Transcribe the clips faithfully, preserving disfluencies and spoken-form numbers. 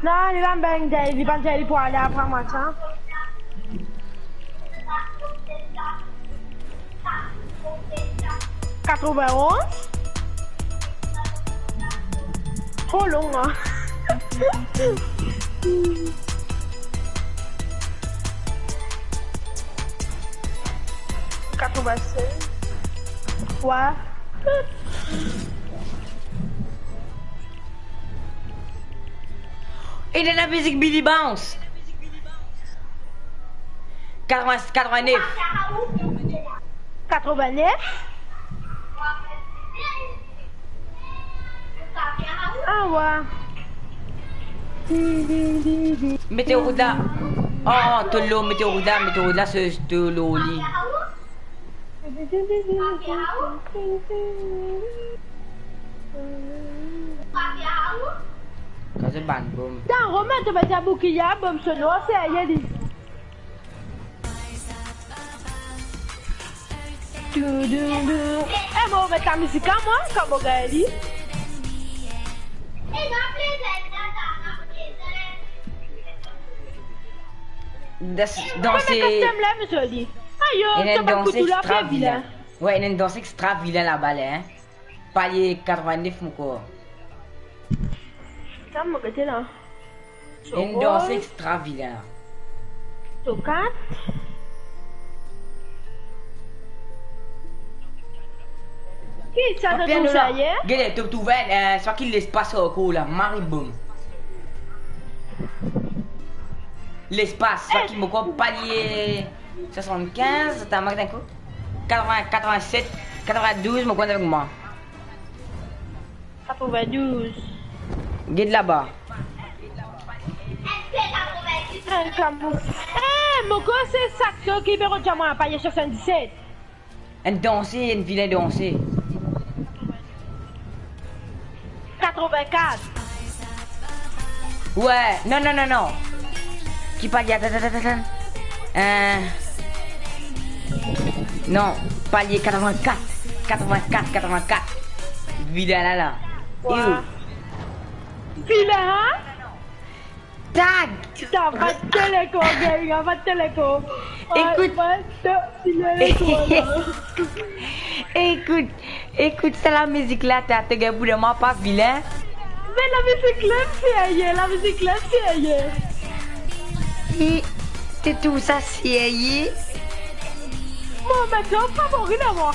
Non, li pa bang, li pa dir li pou ale apre mwa sa. Katrovin-onz. Tro long, hein. Katrovin-sez. Wa. Ena lamizik Billy Bounce. Katrovin, katrovin-nef. Katrovin-nef? Ah, wa. Mete ou la. Oh, to lo, mete ou la, mete ou la, se to lo li. Kaze bann bom. Tan, Romain, to pe dir boukiye bom so non, serye li. Toudoudou. Eh, mo met lamizik a mwa, kan mo gagn li. Dans, dans. Kouma se kastem la, mo zoli. Ayo, ena to bann dans koutou la, extra pe vilin. Vilin. Wi, ena dans extra vilin laba la, hein. Palie katrovin-nef, mo krwar. Sa, mo gete la. Ena dans extra vilin. Top kat. Ki sa, to trouv sa, ye? Gete, to trouv, eh, sa ki lespas ankor la, mari bom. Lespas, sa ki mo krwar palie swasannkinz, atann, mo gete enn kou. Katrovin, katrovin-set, katrovin-douz, mo krwar avek mwa. Katrovin-douz. Get laba. Eh, mo krwar se sak ki pe rod diaman, palie swasanndiset. Enn danse, enn vilin danse. Katrovin-kat. Wi, non, non, non, non. Ki palie, atann, atann, atann, atann. Eh, non, palie katrovin-kat. Katrovin-kat, katrovin-kat. Vilin la, la. Wa. Vilin, hein? Tag! Sa, pa teleko, geri, pa teleko. Ekout. Pa, pa teleko, la. Ekout, ekout sa lamizik la, ta, to gagn pou dan mwa pa vilin. Me lamizik la serye, lamizik la serye. Ki, to trouv sa serye? Mo met sa favori dan mwa.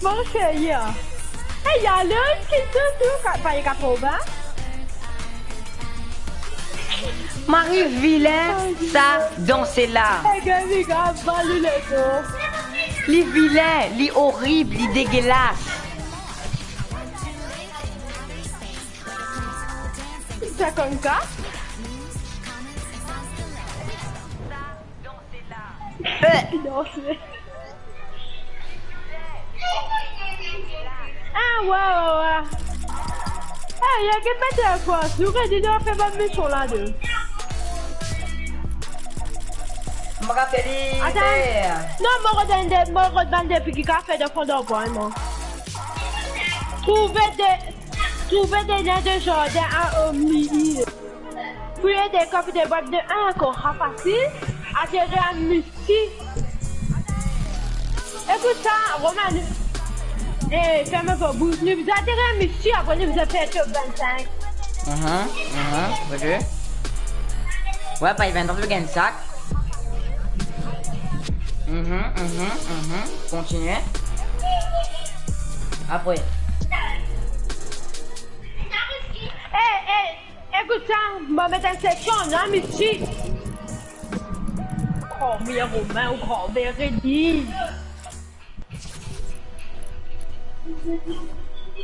Mo serye, hein. Ey, ale, ki tou, tou, ka-, palie katrovin. Mari vilin, sa danse la. Ey, gari, gari, bali leto. Li vilin, li orib, li degelas. Sa konn sa? Eh. Ki danse? Ah, wa, wa, wa. Eh, ya, get met ankor. Nou redi, nou fer bann mision la de. Mo ka fer li. Atann. Non, mo rod bann de, mo rod bann de ki ka fer de fon dan pwin, non. Trouve de, trouve de nen de zardin a, o milieu. Fouye de kof de bwat de, ah, ankor, sa fasil. Atere a Misti. Ekout sa, Romain, eh, ferme vo bous. Nou bizin atere a Misti, apre nou bizin fer top vennsenk. Mhm, mhm, ok. Wi, pa vennsenk, to gagn sak. Mhm, mhm, mhm. Kontinie. Apre. Eh, eh. Ekout sa, mo met enn seksion, non, Misti. Granmir Romain, ou granmir redi.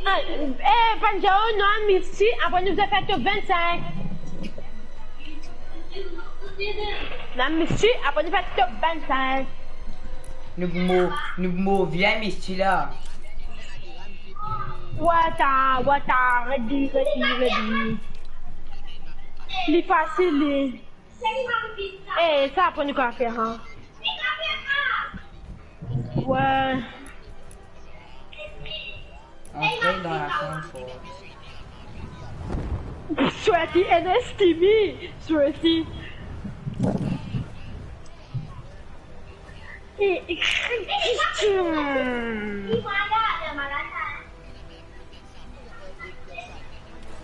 Eh, eh, pann dir ou non, Misti, apre nou bizin fer top vennsenk. Non, Misti, apre nou fer top vennsenk. Nou mo-, nou mo vinn Misti la. Wata, wata, redi, redi, redi. Li fasil, li. Eh, sa apre nou ka fer, hein. Wi. Entrer dans la chambre forte. Sweaty N S T V, sweaty.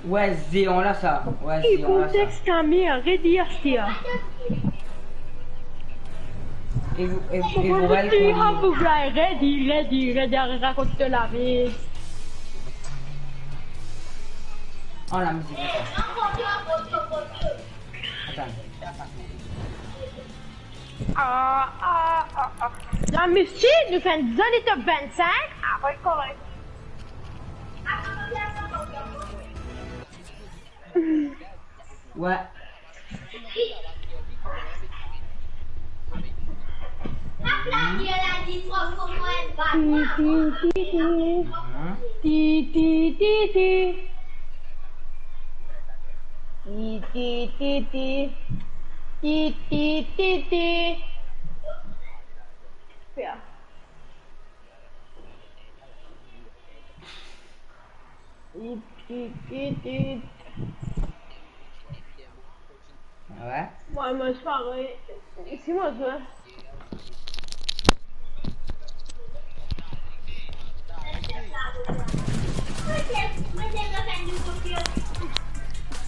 Wey, zean la sa. Wey, zean la sa. Konteks ta mère, redir sia. E, e, e, Morel, ti konnen. Redir, redir, redir, rakont to lavi. Oh, la mizik, atann. Ah, ah, ah, ah. Dan mizik, nou fer enn zoli top vennsenk. Apre korek. Wey. Ti, ti, ti, ti. Ti, ti, ti, ti. Ti, ti, ti, ti. Ti, ti, ti, ti. Fer. It, it, it, it. Ah wey? Mwa, mwa, se parey. Isi, mwa, se.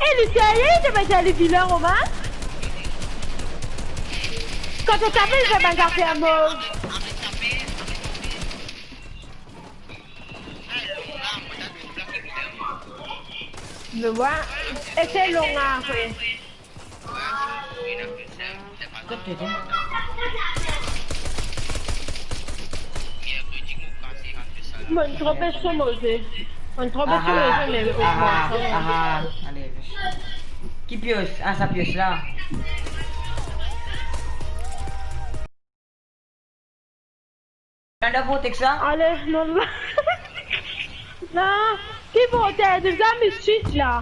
E, li serye, li ti pe dir li vilen, Roman? Kan to tape, li fer bann zafer mov. Me mwa, e se long apre. Monn tro pe somoze. Monn tro pe somoze, me aha, aha. Ale. Ki pies? Ah, sa pies la. Rant dan vortex la? Ale, non, la. Non, ki vortex? Depi sa, mi swit la.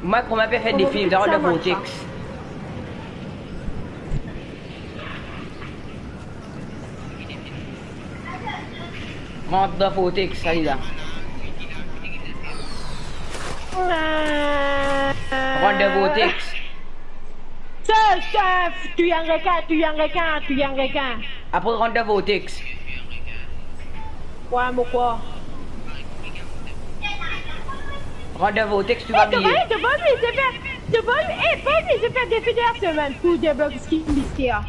Mwa, kouma pe fer defi, rant dan vortex. Rant dan vortex, sa li la. Rant dan vortex. Sa, sa, touy enn rekin, touy enn rekin, touy enn rekin. Apre rant dan vortex. Wey, mo krwar. Rant dan vortex, tou va bien. Eh, to pa, to pa oblize fer, to pa, eh, pa oblize fer defi de la semenn pou deblok skin mister.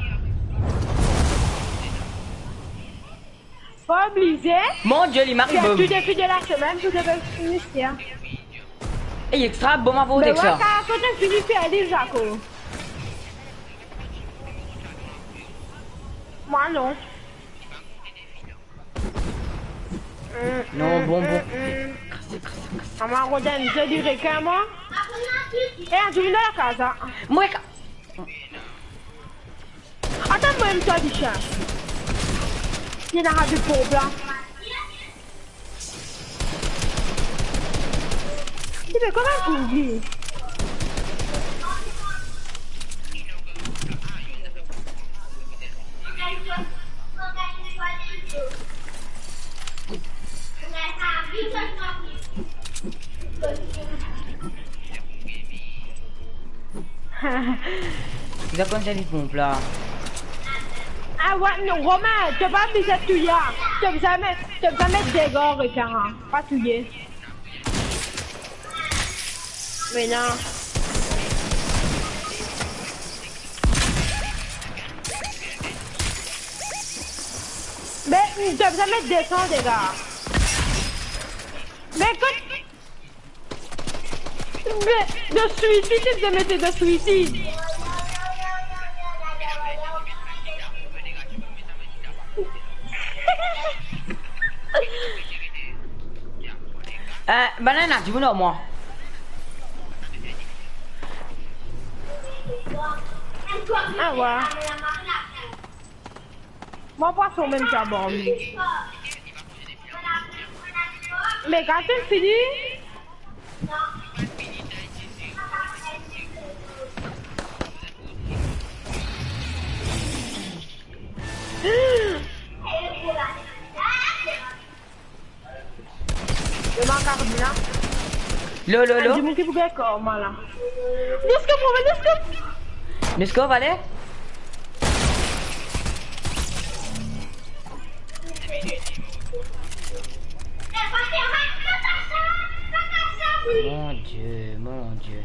Pa oblize. Mon Die, li mari fer bom. Tou defi de la semenn pou deblok skin mister. E extra bom a vortex sa. Be wey, kan to fini fer li, Zako. Mwa non. Non, bon, bon. Kras, kras, kras. Ama, rod enn zoli rekin, mwa. E, ann dimoun dan lakaz la. Mwa, ka- Atann, mwa, mem twa, lisien. Li ena de problem. Li pe kouma kouri. Li konn sa li ponp la. Ah wey, non, Romain, to pa bizin touye. To bizin met, to bizin met dega rekin, pa touye. Me non. Me, to bizin met de san dega. Me kot, me, dan suisid, to bizin met dan suisid. Eh, bann la ena dimoun ar mwa. Ah, wa. Mwa, pwason mem sa, bon. Me kan to fini, yo mank a koumsa. Lo, lo, lo. Dimoun ki pou gagn kor mwa la. Let's go, bro, let's go. Let's go, ale. Mon Dieu, mon Dieu.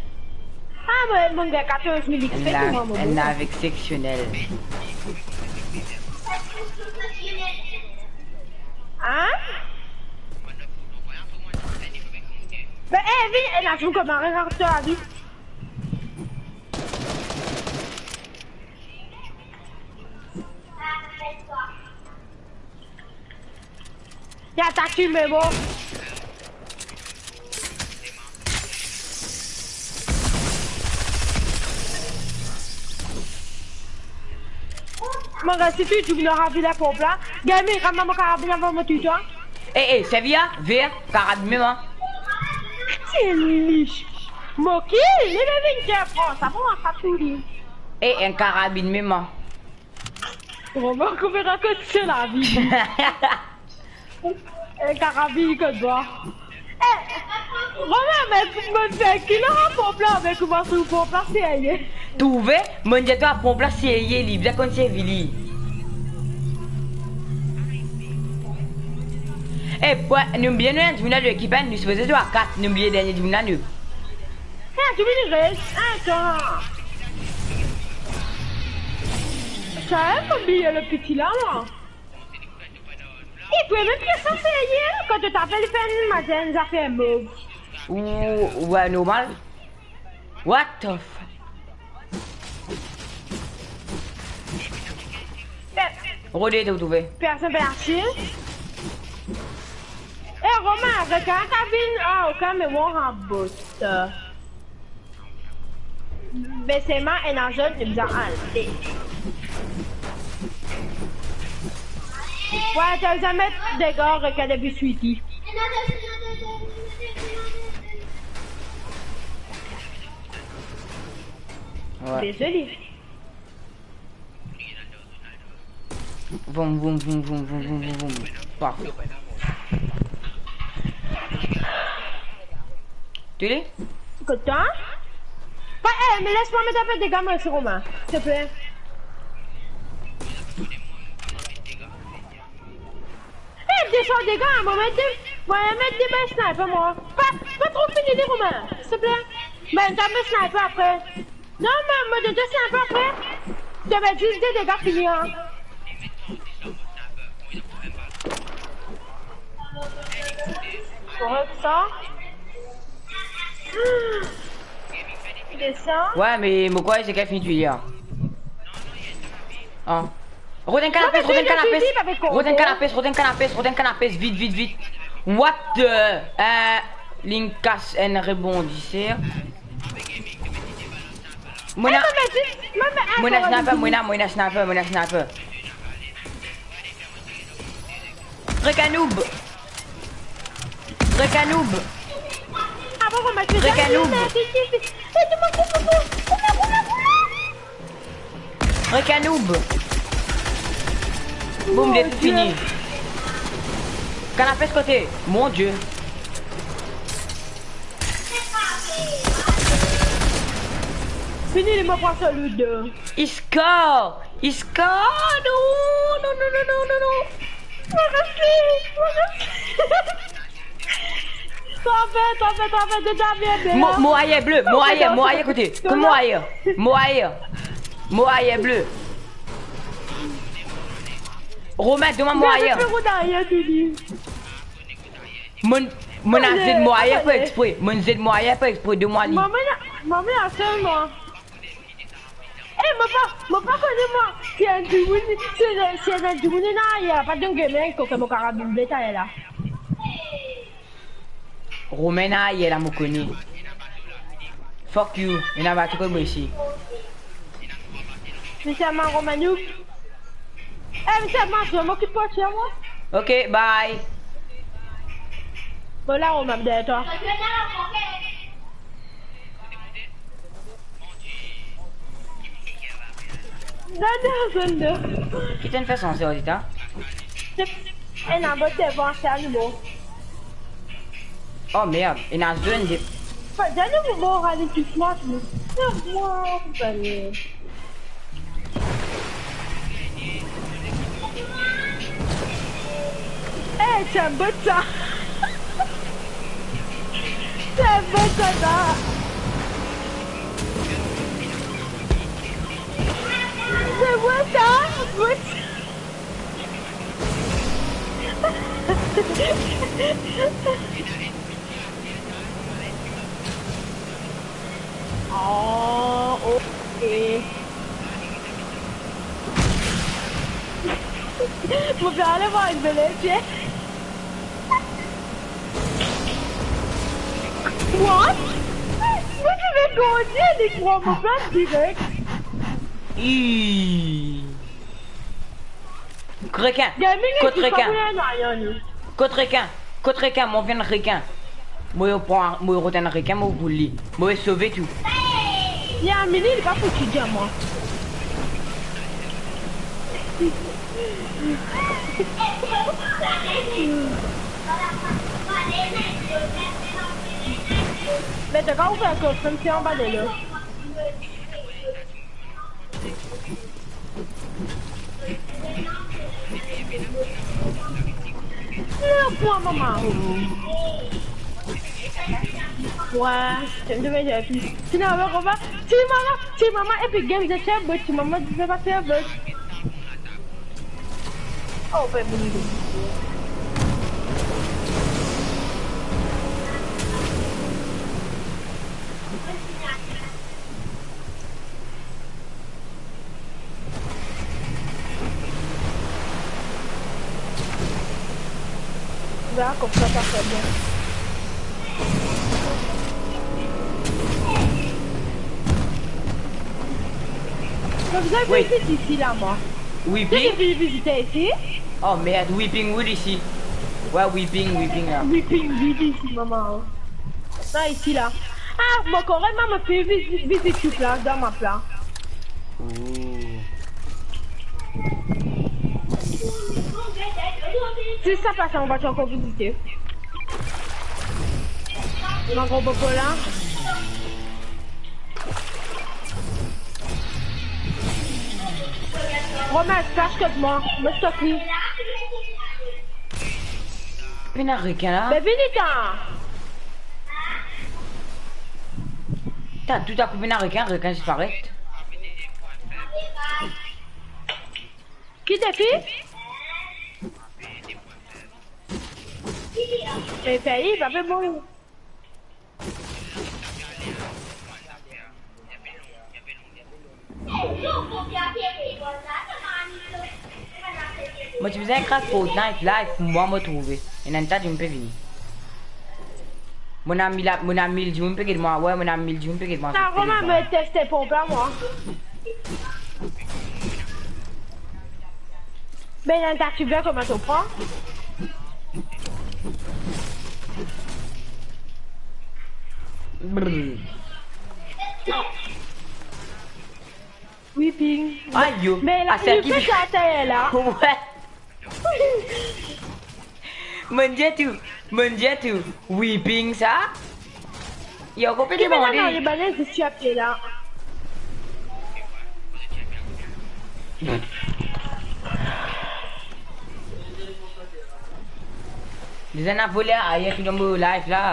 Ah, mwa, mo gagn katorz mil X P. Enn la-, pou mwa, mo enn bon. Live exceptionnel. Hein? Ben, eh, vini, eh, la, tu me compares à toi, vite. Ya, ta ki me, bon. Mo gagn si tou, tou vinn ar vila pop la. Gagn, me, kan mo karabin avan mo touy twa. Eh, eh, servi a, ver, karabin mem, an. Ti lich. Mo kill, li, li vinn dir, pran sa, pran sa, touy li. Eh, enn karabin mem, an. Roman, kouma rakont so lavi. Eh, karabin kot bwa. Eh, Roman, me, mo fer ki la, pop la, me kouma so pop la, serye. Trouve, mo dir twa pop la, serye, li, bizin konn servi li. Eh, pwa, nou bien, nou enn dimoun dan lekip, hein, nou sipoze zwe a kat, nou bliye dernie dimoun la, nou. Eh, tou vinn res, atann. Sa, eh, mo bliye le piti la, mwa. Li pou mem fer sa, serye, kan to tape li fer enn matin zafer mov. Ou, ouais, normal. What the fuck? Pe-, Rode, to trouve. Personn pe aste. Eh, Roman, regarde ta vinn. Ah, ok, me bon, rabot. Me selman ena zot, li bizin ale. Ouais, to bizin met dega rekin depi switi. Ouais. Dezole. Voum, voum, voum. Paf. Touy li? Kot twa? Pa, eh, me les mwa met enpe dega mwa, sir mwa, siouple. Eh, desann dega, mo met de, mo met de bal sniper, mwa. Pa, pa tro fini li, Roman, siouple. Ben, to met sniper apre. Non, me, mo donn twa sniper apre. To met zis de dega, fini, an. Korek sa. Desann. Ouais, me mo krwar se ki finn touy li, an. An. Rod enn kanapes, rod enn kanapes, rod enn kanapes, rod enn kanapes, rod enn kanapes, vit, vit, vit. What the, euh, li kas enn rebondiser. Mo ena, mo ena sniper, mo ena, mo ena sniper, mo ena sniper. Rekin noob. Rekin noob. Rekin noob. Rekin noob. Boum, li fini. Kanapes kote? Mon Dieu. Fini, li mo pran so loot. Iska! Iska! Non, non, non. Mo reste, mo reste. Twa fer, twa fer, twa fer, de ta bien, bien. Mo, mo ayer ble, mo ayer, mo ayer kote? Kot mo ayer? Mo ayer. Mo ayer ble. Romain, donn mwa mo ayer. Mo ayer, Didi. Mo, mo ena zed mo ayer pa expre. Mo ena zed mo ayer pa expre, donn mwa li. Mama, mama, selman. Eh, mo pa, mo pa kone mwa. Si enn dimoun, si enn, si enn dimoun ena ayer, pa donn gagn mwa enn koke mo karabin ble taler la. Romain ena ayer la, mo kone. Fuck you, ena bato kot mo isi. Misie, mwa Romain, nou. Eh, misie, mwa, zwe, mo ki port tir mwa. Ok, bye. Bon, la, Romain, deryer twa. Non, non, non, non. Ki to'nn fer sanse, Rosita? Ena bot devan sa, nou bon. Oh merde, ena zone de Dernier moment, on rallye tout le monde, mais c'est moi, vous allez. Eh, c'est un bot, ça. C'est un bot, ça, ça. C'est moi, ça. Bot. Oh, ok. Mo pe ale vwar enn bele, tiens. What? Mo ti pe grandi, li pran mo plas direk. Ih. Rekin! Gaming. Kot rekin? Kot rekin? Kot rekin? Mo vinn rekin. Mo pran, mo rod enn rekin, mo boul li. Mo sove tou. Ya, mini, li pa fouti dir mwa. Me to kapav ouver kot, koumsa anba delo. Lor pwa mama. Wa, ti mama, ti mama, Epic Games, ti mama, ti mama, ti mama. Oh, pe boule. Dakor, sa pa fer bien. Mo bizin vizit isi la, mwa. Whipping? Mo bizin vizit isi. Oh merde, Whipping Wood isi. Ouais, Whipping, Whipping la. Whipping Wood isi, mama. Non, isi la. Ah, mo konnen, mama, pe vizit, vizit tou la, dan map la. Ooh. Si sa pas, on va encore visiter. Mon gros bobo là. Romain, cache-toi de moi. Mets-toi clean. Pena rekin la. Bébé, vini, ta. Ta, toutakou pena rekin, rekin disparet. Ki defi? Me pei, pa pe bon. Mo ti bizin krak Fortnite live pou mwa, mo trouve. Ena enn ta dimoun pe vini. Mo ena mil, mo ena mil dimoun pe get mwa. Wi, mo ena mil dimoun pe get mwa. Sa vremem, mo teste pou mwa. Ben, ena enn ta ti bien kouma to pran. Brr. Whipping. Ayo. Me la, aster ki li pe sa ater la. Wi. Monn dir tou, monn dir tou, Whipping sa. Yo, ko pe demande. Ki bann zis ti apel la. Deza ena voler ayer ki dan mo live la.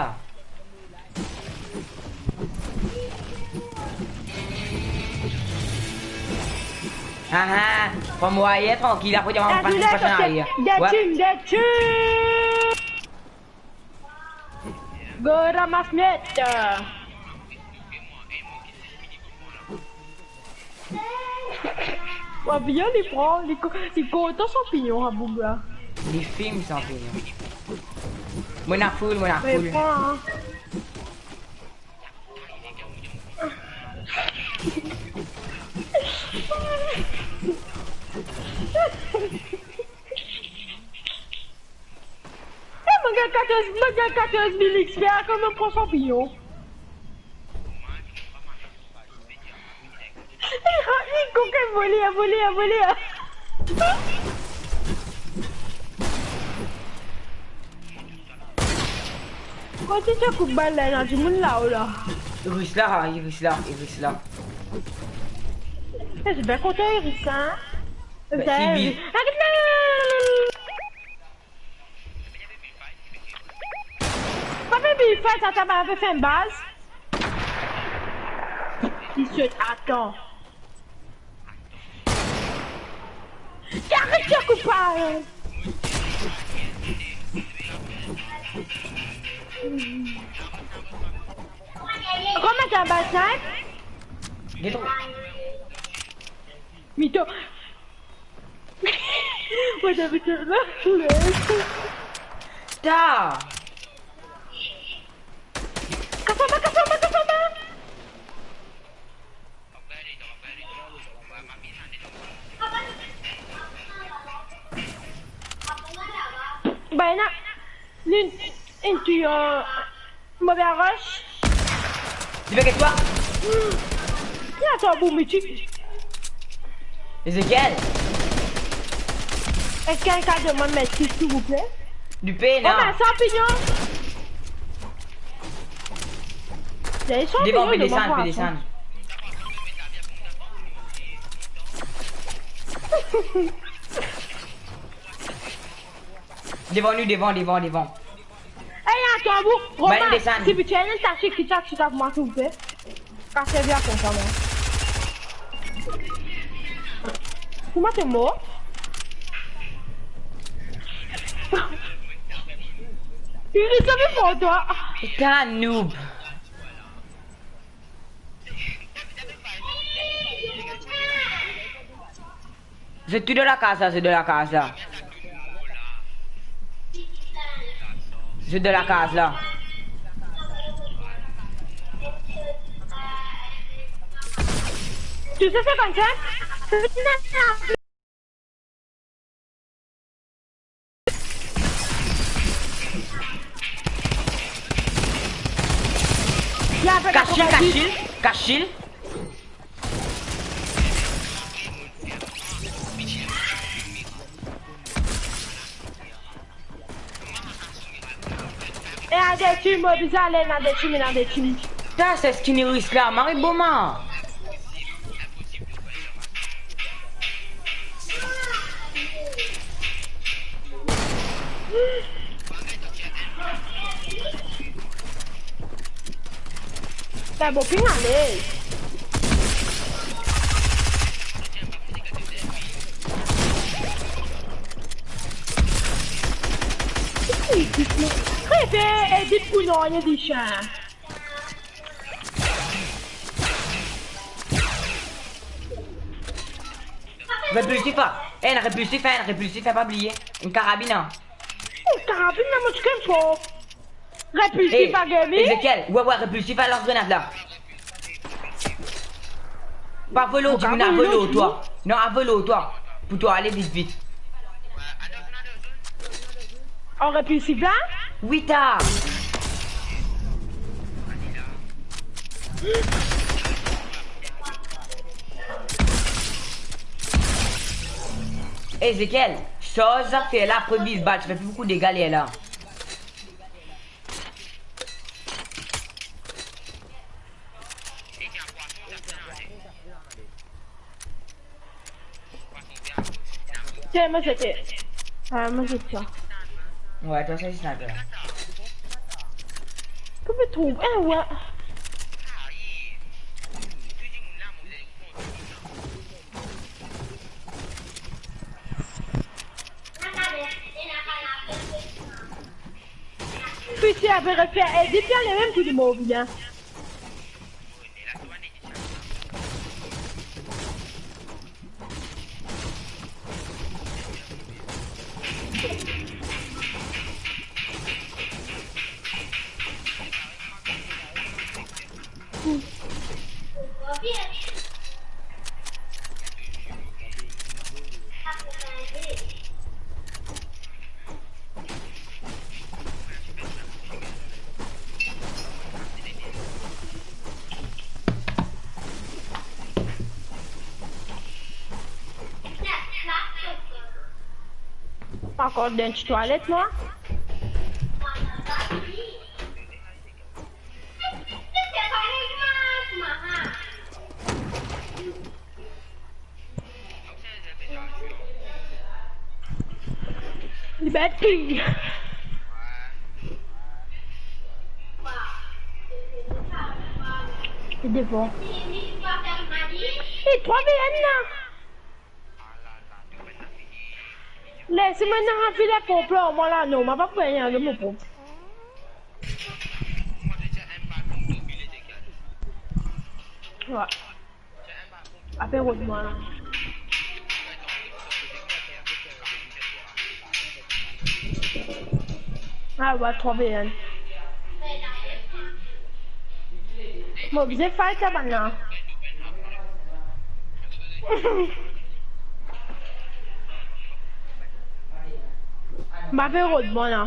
Ah, ah, pran mo ayer trankil, apre dir mwa pa, pa, pa ayer. Wi. Detim, detim. Go ramas miet. Wa, bien li pran, li ko-, li kontan sanpignon, aboug la. Li fim sanpignon. Mo ena full, mo ena full. Pran, an. Eh, mo gagn katorz, mo gagn katorz mil X P, kouma mo pran sanpignon? Li kokenn vole, vole, vole. Kot ti koup bal la, ena dimoun lao la. Iris la, Iris la, Iris la. Eh, zot bien kontan Iris la, hein? Be, zot si bien. Aret la! Pa fer bifay, sa, sa pa fer baz. Li sot, atann. Aret, ti koup bal. Kouma ti bal snipe? Mito. Mo ti pe tir la. Ta. Kas anba, kas anba, kas anba. Ba ena, inn, inn touy, euh, Mo bien roche. Li pe get twa. Hmm. Li atann boum li ti. Ezekiel. Ezekiel, ka demann met ki, silvouple? Li pena. Oh, ben, sanpignon. Devan, pe desann, pe desann. Devan nou, devan, devan, devan. Ey, atann, ou, Romain, desann. Si tu as une tactique, tu as, tu as pour moi, s'il vous plaît. Kas li vinn koumsa, mwa. Kouma to mor? Il est jamais pour toi. T'es un noob. Zot tou dan lakaz la, zot dan lakaz la. Zot dan lakaz la. Tu sais, c'est comme ça. Kas li, kas li, kas li. Ena de team, mo bizin ale, ena de team, ena de team. Ta, se skin Iris la, mari boma. Sa bon, ping ale. Refer edit pou nanye dichin. Repulsif, hein. Eh, ena repulsif, hein, ena repulsif, hein, pa bliye. Enn karabin, hein. Enn karabin, la, mo ti konn pa. Repulsif, eh, pa gagn. Ezekiel, ouais, ouais, repulsif, hein, lans grenad la. Pa volo, dimoun, a volo, twa. Non, a volo, twa. Pou twa ale vit, vit. An repulsif la? Wi, ta. Ezekiel, sarz zafer la, apre viv bal, ti fer pli boukou dega lerla. Tiens, moi c'était. Ah, moi j'ai ça. Ouais, toi ça c'est sniper. Pou me trouve, eh ouais. Piti, ave refer edit la, li mem pou li mor bien. Ankor dan ti twalet, mwa. Epi. Li devan. E trwa V N la. Les mwa ena fil konplo, mwa la, non, mwa pa pou ena, mo pou. Wi. Apel rod mwa la. Ah, wi, trwa V N. Mo bizin fight sa bann la. Mo pe rod mwa la.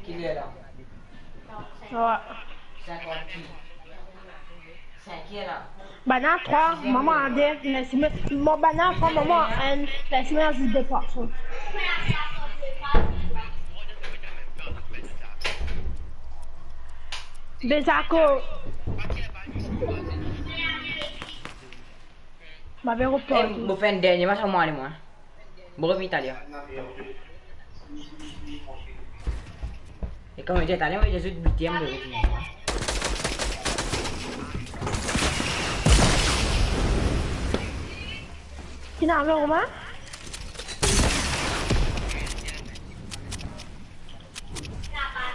Ki ler la? Wi. Sinkant ki? Sink ler la. Bann la trwa, mama de, les mwa, mo bann la trwa, mama enn, les mwa zis de parson. Bezako. Mo pe rod mwa. Eh, mo fer enn dernie match ar mwa, ale mwa. Bon, revinn talya. E kan mo dir talya, mo dir zot bite, mo revinn. Ki ena, Romain?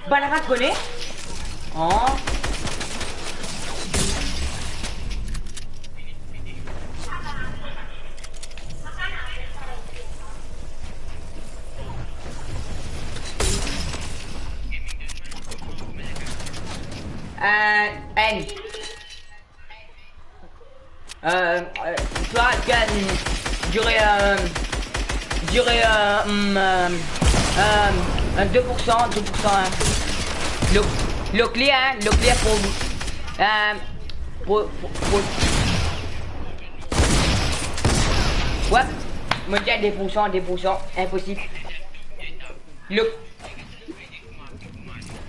Bann la pa kone? Oh. Euh, N. Euh, euh, toi, tu as, hum, duré, euh, duré, euh, hum, euh, euh, euh, deux pour cent, deux pour cent, hein. Le, le clear, hein, le clear pour, euh, pour, pour, pour, ouais, mo dir deux pour cent, deux pour cent, impossible. Le,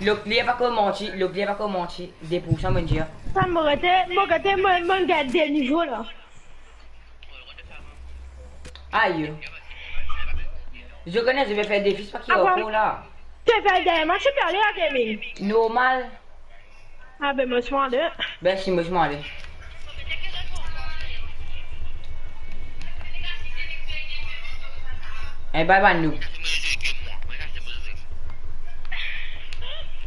le clear pa koz manti, le clear pa koz manti, deux pour cent, mo dir. Sa mo rete, mo rete, mo, mo gagn de nivo la. Ayo. Je connais, je vais faire des fiches par qui au cours là. Tu fais des matchs, tu peux aller à gaming. Normal. Ah ben, mo ti mande. Ben si, mo ti mande. Eh, bye bye, noob.